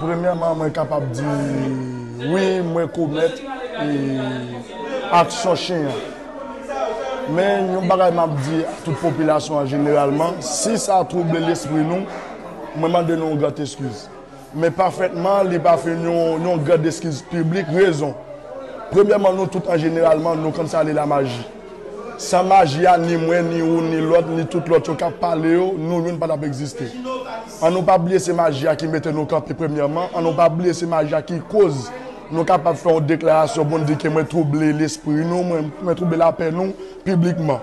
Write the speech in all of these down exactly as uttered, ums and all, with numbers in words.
Premyèman, mwen kapab di, wi, mwen komèt, e, aksyon chen an. Men, yon bagay m ap di a tout popilasyon an jeneralman, si sa twouble lespri nou, mwen mande nou yon gran eskiz. Men pafètman, li pa fin yon, yon gran eskiz piblik. Rezon. Premyèman, nou tout an jeneralman, nou konn sa rele lamaji. San maji a, ni mwen, ni ou, ni lòt, ni tout lòt yo k ap pale yo, nou youn pa t ap egziste. An nou pa bliye se maji a ki mete nou kanpe premyèman, an nou pa bliye se maji a ki koz nou kapab fè yon deklarasyon pou n di ke mwen twouble lespri nou, mwen, mwen twouble lapè nou piblikman.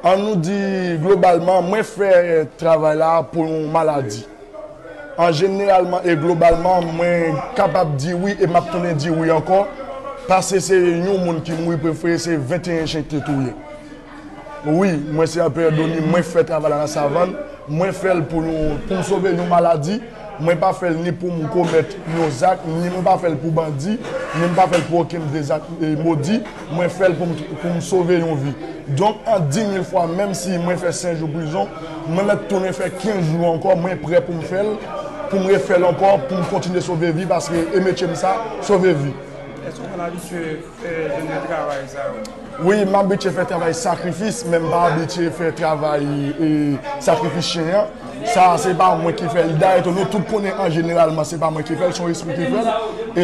An nou di globalman, mwen fè travay la pou yon maladi. An jeneralman e globalman, mwen kapab di wi e m ap tounen di wi ankò, paske se yon moun ki mouri prefere se venteyen chen ki te touye. Wi, mwen se Anperè Doni, mwen fè travay la nan savann, mwen fè l pou yon, pou m sove yon maladi, mwen pa fè l ni pou m komèt yon zak, ni mwen pa fè l pou bandi, ni mwen pa fè l pou okenn de zak, e, modi, mwen fè l pou m, pou m sove yon vi. Donk, an di mil fwa, menm si mwen fè senk jou prizon, mwen mèt tounen fè kenz jou ankò, mwen prè pou m fè l, pou m refè l ankò, pou m kontinye sove vi, paske e metye m sa, sove vi. Èske w konn abitye fè jan de travay sa yo? Wi, m abitye fè travay sakrifis, men m pa abitye fè travay, e, sakrifis chen an. Sa, se pa mwen ki fè l. Dayè tou, nou tout konnen an jeneralman, se pa mwen ki fè l, se yon espri ki fè l.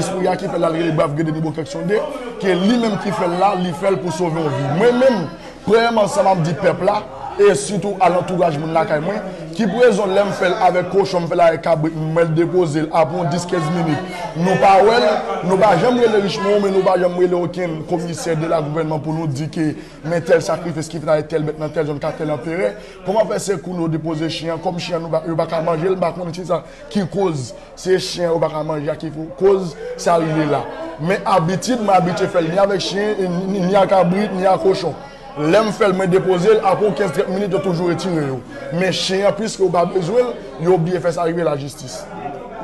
Espri a ki fè l la, l rele Brave Guédé Nibo Kèk Sonde, ke li menm ki fè l la, li fè l pou sove yon vi. Mwen menm, premyèman, sa m ap di pèp la, e sitou a lantouraj moun lakay mwen, ki pou rezon lè m fè l avèk kochon, m fè l avèk kabrit, mwen depoze l apre yon dis kenz minit. Nou pa wè l, nou pa janm rele Richemond, men nou pa janm rele okenn komisè de la gouvènman pou nou di ke men tèl sakrifis ki fèt avèk tèl bèt nan tèl zòn ka tèl anperè. Kòman fè se kou nou depoze chen an, kòm chen an nou pa, yo pa ka manje l, m pa konnen se sa ki koz se chen an yo pa ka manje a ki fo-, koz sa rive la. Men abitid, mwen abitye fè l ni avèk chen, ni, ni, ni a kabrit, ni a kochon. Lè m fè l, mwen depoze l, apre yon kenz trant minit, yo toujou retire yo. Men chen an, piske yo pa bezwen l, yo oblije fè sa rive lajistis.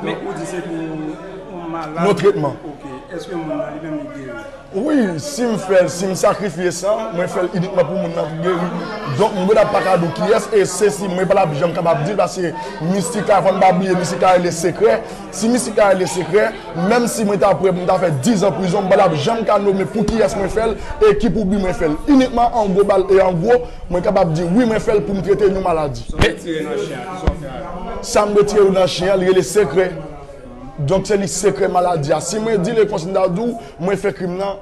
Men ou di se pou yon malad? Non tretman. Ok. Èske moun nan li menm li geri? Wi, si m fè l, si m sakrifye san, mwen fè l inikman pou moun nan geri. Donk, mwen pa ka di w kiyès, e se si mwen pa t ap janm kapab di l, paske mistik la, fò n pa bliye, mistik la rele sekrè. Si mistik la rele sekrè, menm si mwen ta prè pou m ta fè diz an prizon, m pa t ap janm ka nonmen pou kiyès mwen fè l e ki pou bi mwen fè l. Inikman an global e an gwo, mwen kapab di wi, mwen fè l pou m trete yon maladi. Sa w retire nan chen an, kisa w fè avè l? Sa m retire nan chen an, li rele sekrè. Donk, se li sekrè maladi a. Si mwen di l e konsi m ta di w, mwen fè krim nan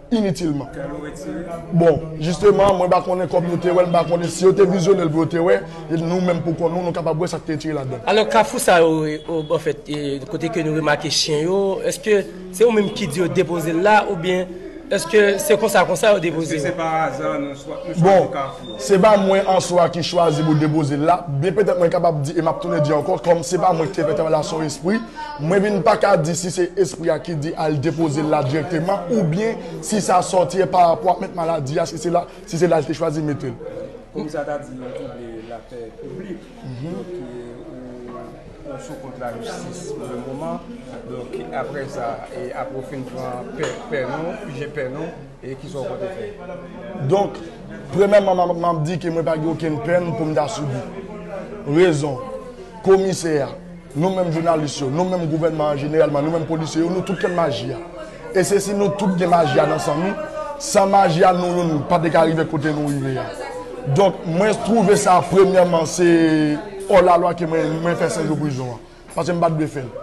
initilman. Kè l ou retire? Bon, jisteman, mwen pa konnen kòm yo te wè l, m pa konnen si yo te vizyone l pou yo te wè, e nou menm pou kont nou, nou kapab wè sa k te retire ladan l. Alò, kafou sa yo, e, o, anfèt, e, kote ke nou remake chen yo, èske se ou menm ki di yo depoze l la, oubyen èske se konsa, konsa yo depoze yo? Èske se pa aza nou chwa-, nou chwazi kafou? Bon, se pa mwen answa ki chwazi pou depoze l la, byen petèt mwen kapab di, e m ap tounen di ankò, kòm se pa mwen ki te fè travay la, se yon espri, mwen vin pa ka di si se espri a ki di al depoze l la dirèkteman, oubyen si sa sòti pa rapò ak mèt maladi a, si se la, si se la l te chwazi mete l. Komisè a ta di yo twouble lapè piblik. Donk, e, ou, ou sou kont lajistis pou le moman. Donk, apre sa, e apre w fin pran pè, pè nou, pije pè nou, e kisa w konte fè? Donk, premyèman, m ap, m ap di ke mwen pa gen okenn pèn pou m ta sibi. Rezon, komisè a, nou menm jounalis yo, nou menm gouvènman an jeneralman, nou menm polisye yo, nou tout konn maji a. E se si nou tout gen maji a nan san nou, san maji a, nou youn pa te ka rive kote nou rive a. Donk, mwen twouve sa, premyèman, se òlalwa ke mwen, mwen fè senk jou prizon an. Paske m pa t dwe fè l.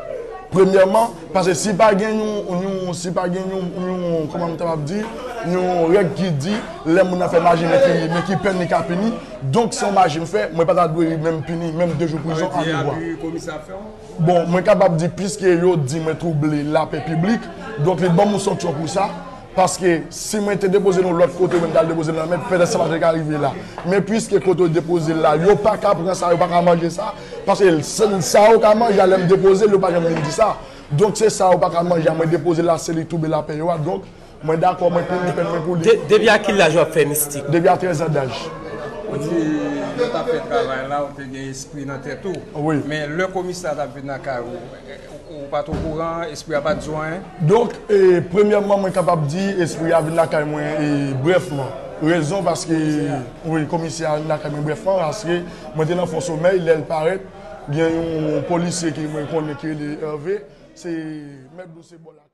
Premyèman, paske si pa gen yon, yon, si pa gen yon, yon, kòman m ta ap di, yon règ ki di, lè moun nan fè maji, men ki, men ki pèn li ka pini. Donk, se yon maji m fè, mwen pa ta dwe menm pini, menm de jou prizon, ale vwa. Sa vle di abi komisè ap fè w? Bon, mwen kapab di, piske yo di mwen twouble lapè piblik, donk li ban m yon sanksyon pou sa. Paske si mwen te depoze l yon lòt kote, mwen t al depoze l nan mèt, petèt sa pa t ka rive la. Men piske kote yo depoze l la, yo pa ka pran sa, yo pa ka manje sa. Paske sa, sa yo ka manje a, lè m depoze l, yo pa janm vin di sa. Donk se sa yo pa ka manje a, mwen depoze l la, se li k twouble lapè yo a. Donk mwen dakò, mwen pini pèn mwen pou li. De-, depi a ki laj w ap fè mistik? Depi a trèz an daj. Ou di lè w t ap fè travay la, ou te gen espri nan tèt ou. Wi. Men lè komisè a t ap vin lakay ou, Ou pa t okouran, espri a pa t di w anyen? Donk, e, premyèman, mwen kapab di, espri a vin lakay mwen, e, brèfman. Rezon, paske, wi, komisè a vin lakay mwen brèfman, paske mwen te nan fon somèy, lè l parèt, Gen yon polisye ki mwen konnen ki rele Hervé, se mèt dosye bò la.